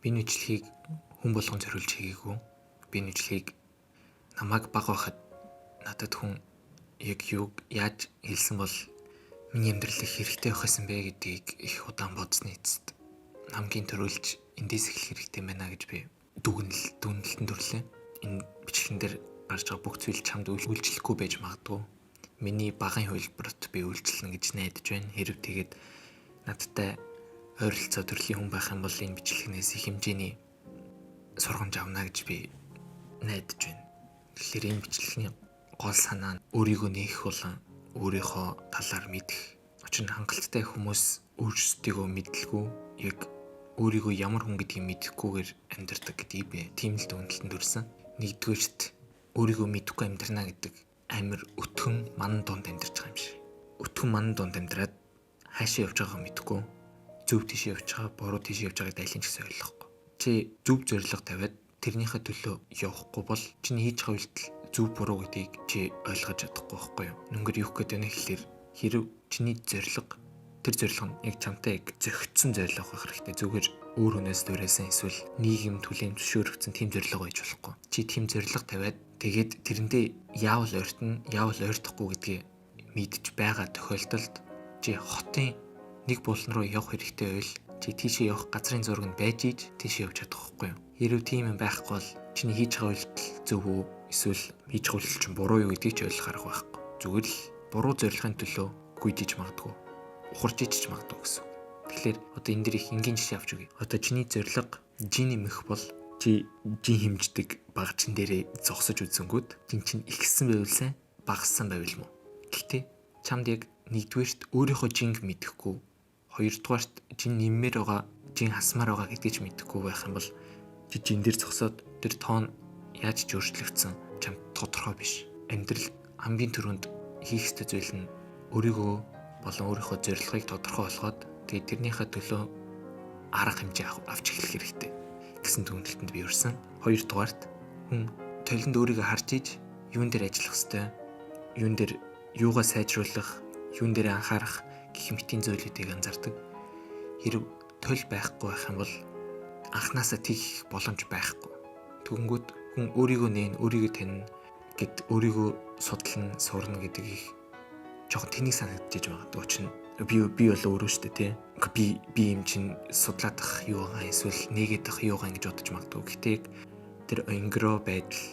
Би энэ бичлэгийг хүн болгон зориулж хийгээгүй. Би энэ бичлэгийг намайг бага байхад надад хүн яг юуг яаж хэлсэн бол миний амьдрал их хэрэгтэй байх байсан бэ гэдгийг их удаан бодсны эцэст хамгийн түрүүлж эндээс эхлэх хэрэгтэй байна гэж би дүгнэлтэнд хүрлээ. Энэ бичлэгэн дээр гарч байгаа бүх зүйл чамд үйлчлэхгүй байж магадгүй. Миний багын хувилбарт би үйлчлэнэ гэж найдаж байна. Хэрв тэгээд надтай ойролцоо төрлийн хүн байх юм бол энэ бичлэгнээс их хэмжээний сургамж авна гэж би найдаж байна. Тэгэхээр энэ бичлэгийн гол санаа нь өөрийгөө нээх болон өөрийнхөө талаар мэдэх. Учир нь хангалттай хүмүүс өөрсдийгөө мэдлгүй, яг өөрийгөө ямар хүн гэдгийг мэдэхгүйгээр амьдардаг гэдгийг би тийм л дүгнэлтэнд хүрсэн. Нэгдүгээрт, өөрийгөө мэдэхгүй амьдрна гэдэг амар өтгөн манан дунд амьдарч байгаа юм шиг. Өтгөн манан дунд амьдраад хаашаа явж байгаагаа мэдэхгүй, зөв тийшээ явж байгаа, буруу тийшээ явж байгааг дайлын ч гэсэн ойлгохгүй. Чи зөв зорилго тавиад тэрнийхээ төлөө явахгүй бол чиний хийж байгаа үйлдэл зөв буруу гэдгийг чи ойлгож чадахгүй байхгүй юу? Нүнгээр юу гэдэг вэ гэхэлэр, хэрв чиний зорилго, тэр зорилго нь яг чамтай яг зохицсон зорилго байх хэрэгтэй. Зүгээр өөр хүнээс дуурайсан эсвэл нийгэм түлээн зөвшөөрөгдсөн тийм зорилго байж болохгүй. Чи тийм зорилго тавиад, тэгээд тэрэндээ яавал ойртно, яавал ойртохгүй гэдгийг мэдж байгаа тохиолдолд чи хотын нэг булан руу явах хэрэгтэй байвал чи тийшээ явах газрын зураг нь байж иж тийшээ явж чадах байхгүй юу? Хэрв тийм юм байхгүй бол чиний хийж байгаа үйлдэл зөв үү, эсвэл хийж байгаа үйлдэл чинь буруу юу гэдгийг ч ойлгох арга байхгүй. Зүгээр л буруу зорилгын төлөө гүйдэж магадгүй. Ухарч ичж магадгүй гэсэн. Тэгэхээр одоо энэ дэр их энгийн жишээ авч өгье. Одоо чиний зорилго жин нэмэх бол чи жин хэмждэг багчин дээрээ зогсож үзэнгүүт жин чинь ихсэн байвал сайн, багассан байвал муу. Гэхдээ чамд яг нэгдүгээрт өөрийнхөө жинг мэдэхгүй, хоёрдугаарт жин нэммээр байгаа, жин хасмаар байгаа гэдгийг ч мэдэхгүй байх юм бол чи жин дээр зогсоод тэр тоон яаж ч өөрчлөгдсөн чамд тодорхой биш. Амьдрал хамгийн түрүүнд хийх ёстой зүйл нь өөрийгөө болон өөрийнхөө зорилгыг тодорхой болгоод, тэгээд тэрнийхээ төлөө арга хэмжээ авч эхлэх хэрэгтэй гэсэн дүгнэлтэнд би хүрсэн. Хоёрдугаарт, хүн толинд өөрийгөө харж иж юун дээр ажиллах ёстой, юун дээр юугаа сайжруулах, юун дээр анхаарах гэх мэтийн зүйлүүдийг анзаардаг. Хэрв тол байхгүй байх юм бол анханасаа тэгэх боломж байхгүй. Тэгэнгүүт хүн өөрийгөө нээн, өөрийгөө танина гэд өөрийгөө судлана, сурна гэдэг их жоохон тэнийг санагдчихэж байгаа. Учир нь би бол өөрөө шүү дээ, тий. Би юм чинь судлаад ах юу байгаа, эсвэл нээгээд ах юу байгаа гэж бодож магадгүй. Гэтэ тэр онгиро байдал,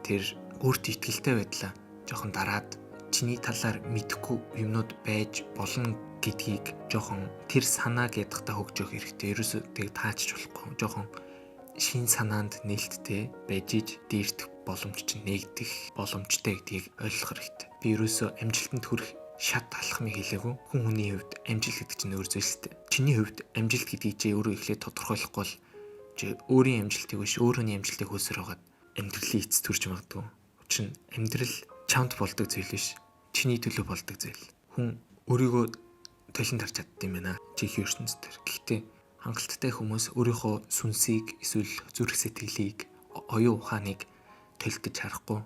тэр өөртөө итгэлтэй байдлаа жоохон дараад, чиний талаар мэдэхгүй юмнууд байж болно гэдгийг жоохон тэр санааг ядахтаа хөгжөөх хэрэгтэй. Ерөөсөө тэг таачж болохгүй. Жоохон шин санаанд нээлттэй байж иж дээрдэх боломж чинь нээгдэх боломжтой гэдгийг ойлгох хэрэгтэй. Би ерөөсөө амжилтанд хүрэх шат алхмыг хэлээгүй. Хүн хүний хувьд амжилт гэдэг чинь өөр зүйл шүү дээ. Чиний хувьд амжилт гэдгийг чи өөрөө эхлээд тодорхойлохгүй бол чи өөрийн амжилтыг биш, өөр хүний амжилтыг хөөсөр байгаад амьдралын эц төрж магадгүй. Учир нь амьдрал чамд болдог зүйл биш. Чиний төлөө болдог зүйл. Хүн өөрийгөө толинд харж чаддсан юм байна. Чи их ертөнцийн. Гэхдээ хангалттай хүмүүс өөрийнхөө сүнсийг эсвэл зүрх сэтгэлийг, оюун ухааныг толдож харахгүй,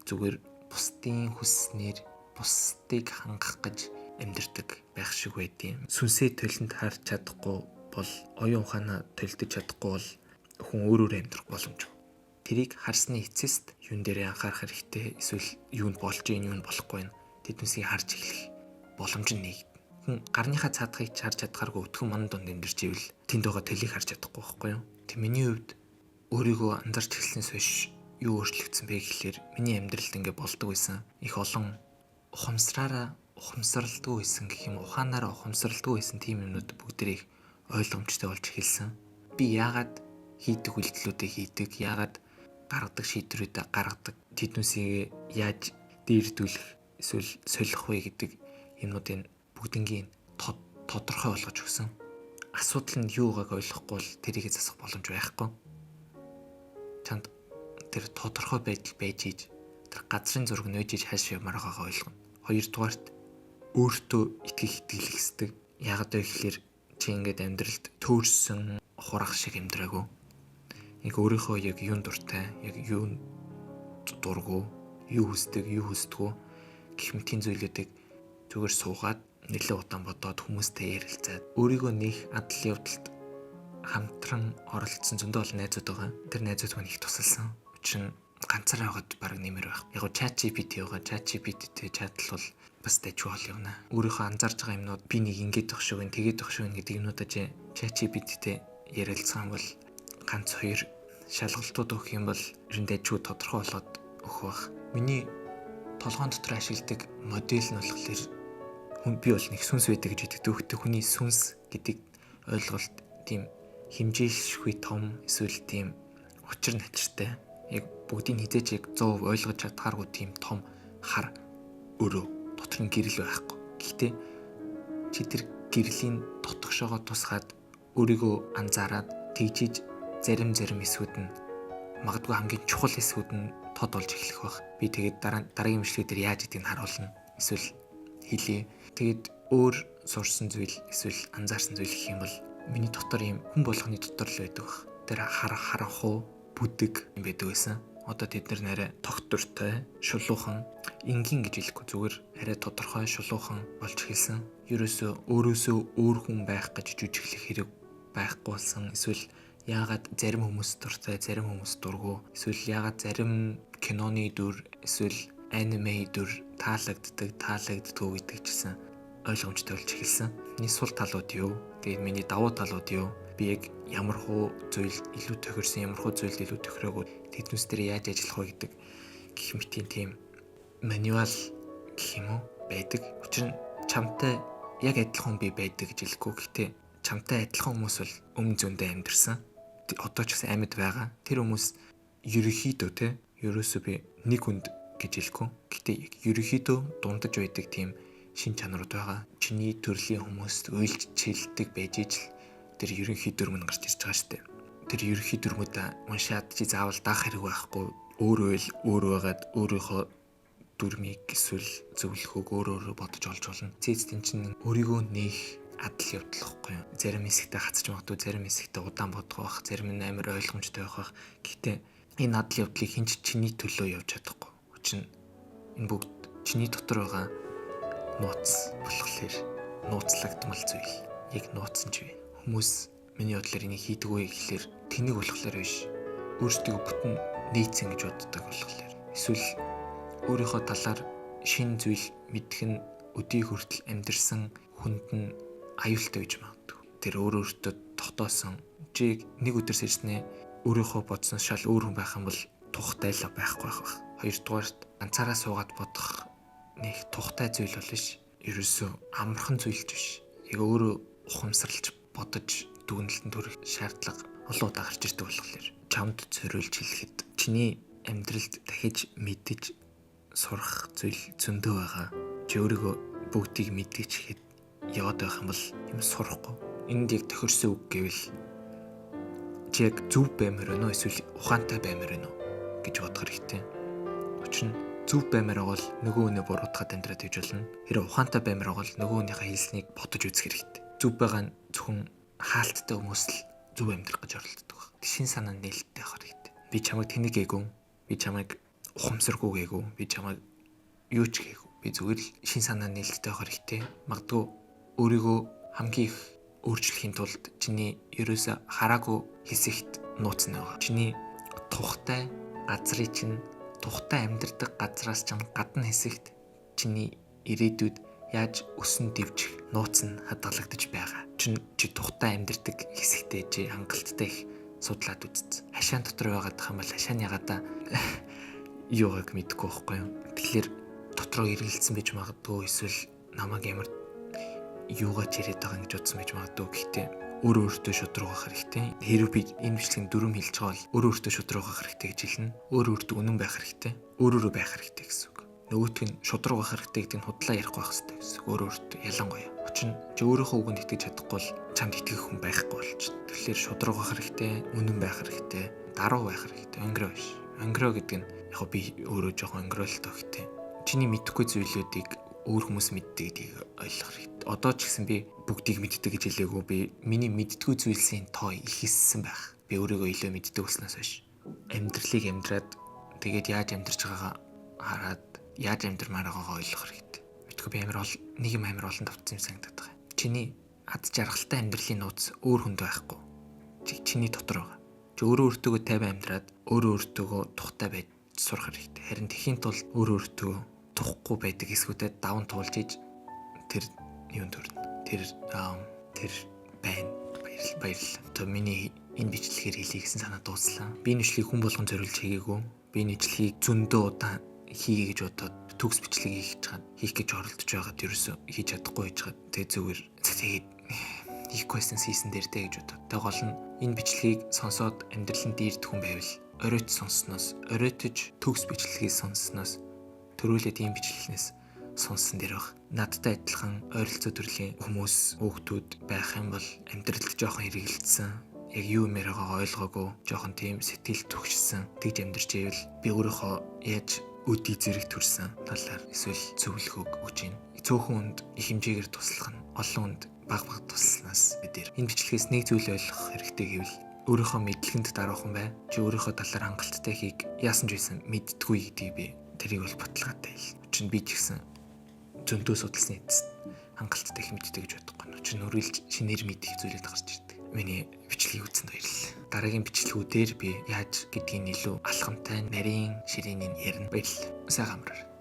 зүгээр бусдын хүснээр бусдыг хангах гэж амьдардаг байх шиг байдیں۔ Сүнсээ толинд харж чадахгүй бол, оюун ухаанаа толдож чадахгүй бол хүн өөр өөр амьдрах боломжгүй. Тэрийг харсны эцэст юун дээрээ анхаарах хэрэгтэй, эсвэл юунд болж гин, юунд болохгүй нь тэднээсийг харж эхлэх боломж нь нэгдэнэ. Хүн гарныхаа цаадахыг харж чадхааргүй өтгөн манан дунд амьдарч ивэл тэнд байгаа төлийг харж чадахгүй байхгүй юу? Тэг миний хувьд өөрийгөө анзаарч эхэлснээс хойш юу өөрчлөгдсөн бэ гэхлээр, миний амьдралд ингээ болдог байсан. Их олон ухамсараараа ухамсарладгүй байсан гэх юм, ухаанаараа ухамсарладгүй байсан тийм юмнууд бүгдээрээ их ойлгомжтой болж эхэлсэн. Би яагаад хийдэг үйлдэлүүдээ хийдэг, яагаад гаргадаг шийдвэрүүдээ гаргадаг, тэднүүсийг яаж дээрдүүлэх эсвэл солих вэ гэдэг юмнуудын бүгднгийн тодорхой болгож өгсөн. Асуудал нь юу байгааг ойлгохгүй бол тэрийг засах боломж байхгүй. Чамд тэр тодорхой байдал байж иж, тэр газрын зураг нөөж иж хааш ямаар байгаагаа ойлгоно. Хоёрдугаарт, өөртөө итгэх итгэл хэсдэг. Яагаад вэ гэхэлэр чи ингээд амьдралд төөрсөн хурах шиг амьдраагүй. Яг өөрийнхөө яг юун дуртай, яг юун дургу, юу хүсдэг, юу хүсдэггүй гэх мэтийн зүйлүүдийг зүгээр суугаад нэлээд удаан бодоод, хүмүүстэй ярилцаад, өөрийгөө нэх адал явдалд хамтран оролцсон зөндөө олон найзууд байгаа. Тэр найзууд маань их тусалсан. Учир нь ганцаараа байгаад баг нэмэр байх. Яг го ChatGPT байгаа. ChatGPT-тэй чатлал бас дайггүй бол явна. Өөрийнхөө анзаарж байгаа юмнууд би нэг ингэж тах шиг байна, тэгээд тах шиг байна гэдэг юмнуудаа ChatGPT-тэй ярилцсан бол ганц хоёр шалгалтууд өгөх юм бол ер нь дайггүй тодорхой болоод өгөх байх. Миний толгоон дотор ашигладаг модель нь болохоор хүн би бол нэг сүнс байдаг гэж итгэдэг. Гэхдээ хүний сүнс гэдэг ойлголт тийм хэмжээшгүй том эсвэл тийм учир начиртай. Яг бүгдийг хизээч яг 100% ойлгож чадхааргүй тийм том хар өрөө дотор нь гэрэл байхгүй. Гэхдээ чи тэр гэрлийн дотгошоогоо тусгаад өөрийгөө анзаараад тэгжиж зарим хэсгүүд нь магадгүй хамгийн чухал хэсгүүд нь тод болж эхлэх байх. Би тэгээд дараагийн бичлэг дээр яаж гэдгийг харуулна. Эсвэл хэлье. Тэгээд өөр сурсан зүйл эсвэл анзаарсан зүйл гэх юм бол миний дотор ийм хүн болгоны дотор л байдаг байх. Тэр хар харанхуу бүдэг юм байдаг байсан. Одоо тэд нар нэрэ тогтвортой, шулуухан, энгийн гэж хэлэхгүй зүгээр арай тодорхой шулуухан болж эхэлсэн. Ерөөсөө өөрөөсөө өөр хүн байх гэж жүжиглэх хэрэг байхгүй болсон. Эсвэл яагаад зарим хүмүүс дуртай, зарим хүмүүс дургүй. Эсвэл яагаад зарим киноны дүр, эсвэл аниме дүр таалагддаг, таалагддаггүй гэдэг чсэн ойлгомжтой болж эхэлсэн. Миний сул талууд юу? Тэгээд миний давуу талууд юу? Би яг ямар хуу зүйл илүү тохирсон, ямар хуу зүйлд илүү тохироогүй, тэднээс дээр яаж ажиллах вэ гэдэг гэх мэтийн тийм мануал гэх юм уу байдаг. Учир нь чамтай яг адилхан би байдаг гэж хэлэхгүй. Гэхдээ чамтай адилхан хүмүүс бол өмнө зөндөө амьдэрсэн. Одоо ч гэсэн амьд байгаа. Тэр хүмүүс ерөнхийдөө те ерөөсөө би нэг хүнд гэж хэлэхгүй. Гэхдээ ерөнхийдөө дундаж байдаг тийм шин чанарууд байгаа. Чиний төрлийн хүмүүст уйлж чилдэг байж ижил тэр ерөнхий дүрм нь гарч ирж байгаа штэ. Тэр ерөнхий дүрмүүдээ уншаад чи заавал даах хэрэг байхгүй. Өөрөө л өөр байгаад өөрийнхөө дүрмийг эсвэл зөвлөхөөг өөр өөрөө бодож олж болно. Цэцдэн чинь өөрийгөө нээх адал явдал واخгүй юу. Зарим хэсэгтээ хацж магадгүй, зарим хэсэгтээ удаан бодох байх, зарим нь амар ойлгомжтой байх байх. Гэхдээ энэ адал явдлыг хэн ч чиний төлөө явж чадахгүй. Учир нь энэ бүгд чиний дотор байгаа нууц болохоор нууцлагдмал зүйл. Яг нууц нь ч вэ. Хүмүүс миний бодлоор энийг хийдгүү гэхлээр тэнэг болохоор биш. Өөрсдийгөө бүтэн нээцэн гэж боддог болохоор. Эсвэл өөрийнхөө талаар шинэ зүйл мэдэх нь өдий хүртэл амьдарсан хүнд нь аюултай гэж магадгүй. Тэр өөр өөртөө тогтоосон. Чи нэг өдөр сэрснээ өөрийнхөө бодсон шал өөр хүн байх юм бол тухтай л байхгүй байх байх. Хоёрдугаарт ганцаараа суугаад бодох нэг тухтай зүйл бол биш. Ерөөсөө амархан зүйл ч биш. Яг өөрөө ухамсарлаж бодож дүгнэлтэнд хүрэх шаардлага олон удаа гарч ирдэг болохоор чамд зориулж хэлэхэд чиний амьдралд дахиж мэдэж сурах зүйл зөндөө байгаа. Чи өөрийгөө бүгдийг мэдгийч ихэд яваад байх юм бол юм сурахгүй. Энд яг тохирсон үг гэвэл чи яг зөв баймар байна уу эсвэл ухаантай баймар байна уу гэж бодох хэрэгтэй. Учир нь зөв баймар байгаа бол нөгөө хүнээ буруутгаад амьдраад явж болно. Хэрэв ухаантай баймар байгаа бол нөгөө хүнийхээ хэлснийг бодож үзэх хэрэгтэй. Зөв байгаа нь зөвхөн хаалттай хүмүүс л зөв амьдрах гэж оролддог баг. Шин санаа нээлттэй байх хэрэгтэй. Би чамайг тэнэг гээгүй. Би чамайг ухамсаргүй гээгүй. Би чамайг юу ч гээгүй. Би зүгээр л шин санаа нээлттэй байх хэрэгтэй. Магадгүй өөрийгөө хамгийн их өөрчлөхийн тулд чиний ерөөсө хараагүй хэсэгт нууц нь байгаа. Чиний тухтай газрыг чинь тухтай амьдардаг газраас чинь гадна хэсэгт чиний ирээдүйд яаж өсөн дэвжих нууц нь хадгалагдаж байгаа. Чин чи тухтай амьдардаг хэсэгтээ чи хангалттай их судлаад үзсэн. Хашаан дотор байгаад юм бол хашааны гадаа юугааг мэдэхгүй байхгүй юу. Тэгэхээр дотроо эргэлдсэн байж магадгүй эсвэл намайг ямар юугаач яриад байгаа гэж бодсон байж магадгүй. Гэхдээ өөрөө өөртөө шудраг байх хэрэгтэй. Хэрвээ би энэ бичлэгийн дүрм хэлж байгаа бол өөрөө өөртөө шудраг байх хэрэгтэй гэж хэлнэ. Өөрөө өөртөө үнэн байх хэрэгтэй. Өөр өөрөө байх хэрэгтэй гэсэн үг. Нөгөөх нь шудраг байх хэрэгтэй гэдэг нь худлаа ярихгүй байх хэрэгтэй гэсэн үг. Өөрөө өөртөө ялангуяа. Учир нь чи өөрийнхөө үгэнд итгэж чадахгүй бол чамд итгэх хүн байхгүй болчихно. Тэгэхээр шудраг байх хэрэгтэй, үнэн байх хэрэгтэй, даруй байх хэрэгтэй. Өнгөрөө биш. Өнгөрөө гэдэг нь яг би өөрөө жоохон өнгөрөө л тоо гэхдээ чиний мэдэхгүй зүйлүүдийг өөр хүмүүс мэддэг гэдгийг ойлгох хэрэгтэй. Одоо ч гэсэн би бүгдийг мэддэг гэж хэлээгүй. Би миний мэддэггүй зүйлсийн тоо их хэссэн байх. Би өөрийгөө илүү мэддэг болсноос хойш амьдралыг амьдраад тэгээд яаж амьдарч байгаагаа хараад яаж амьдрмаар байгаагаа ойлгох хэрэгтэй. Мэдгүй би амар ол нэг юм амар олон тавцсан юм санагдаад байгаа. Чиний ад жаргалтай амьдралын нууц өөр хүнд байхгүй. Чиний дотор байгаа. Чи өөрөө өөртөөгөө тайван амьдраад өөрөө өөртөөгөө тухтай байж сурах хэрэгтэй. Харин тэхийн тулд өөрөө өөртөө тухгүй байдаг хэсгүүдэд даван туулж иж тэр юун төрнө. Тэр тэр байна. Баярлал, баярлалаа. Одоо миний энэ бичлэгээр хэлье гэсэн санаа дууслаа. Би энэ бичлэгийг хүн болгон зориулж хийгээгүй. Би энэ бичлэгийг зөндөө удаан хийе гэж бодоод төгс бичлэг хийх гэж хийх гэж оролдож байгаад ерөөсөө хийж чадахгүй байж байгаа. Тэгээ зүгээр тэгээд хийхгүй байсан хийсэн дээр тэ гэж бодоод. Тэгээ гол нь энэ бичлэгийг сонсоод амьдралын дээрд хүн байвал оройтж сонссноос, оройтож төгс бичлэгийг сонссноос төрүүлээд ийм бичлэгнээс сонссон дээр баг. Надтай адилхан ойролцоо төрлийн хүмүүс, хүүхдүүд байх юм бол амьдралд жоохон хэрэгэлдсэн, яг юу юмэр байгаагаа ойлгоогүй, жоохон тийм сэтгэл түгшсэн тэгж амьдарч ивэл би өөрийнхөө яаж өдий зэрэг төрсэн талаар эсвэл зөвлөгөөг өгч байна. Цөөхөн хүнд их хэмжээгээр туслах нь олон хүнд баг баг тусласнаас бид энэ бичлэгээс нэг зүйл ойлгох хэрэгтэй гэвэл өөрийнхөө мэдлэгэнд даруухан бай. Чи өөрийнхөө талаар хангалттай хийг яасан ч байсан мэддэггүй гэдгийг би тэрийг бол баталгаатай хэл. Учир нь би ч гэсэн зөндөө судалсны эцэст хангалттай их мэддэг гэж бодохгүй. Учир нь үргэлж шинээр мэдэх зүйлүүд гарч ирдэг. Миний бичлэгийг үзсэнд баярлалаа. Дараагийн бичлэгүүдээр би яаж гэдгийг илүү алхамтай нарийн ширээний ярина. Баярлалаа. Сайхан амраарай.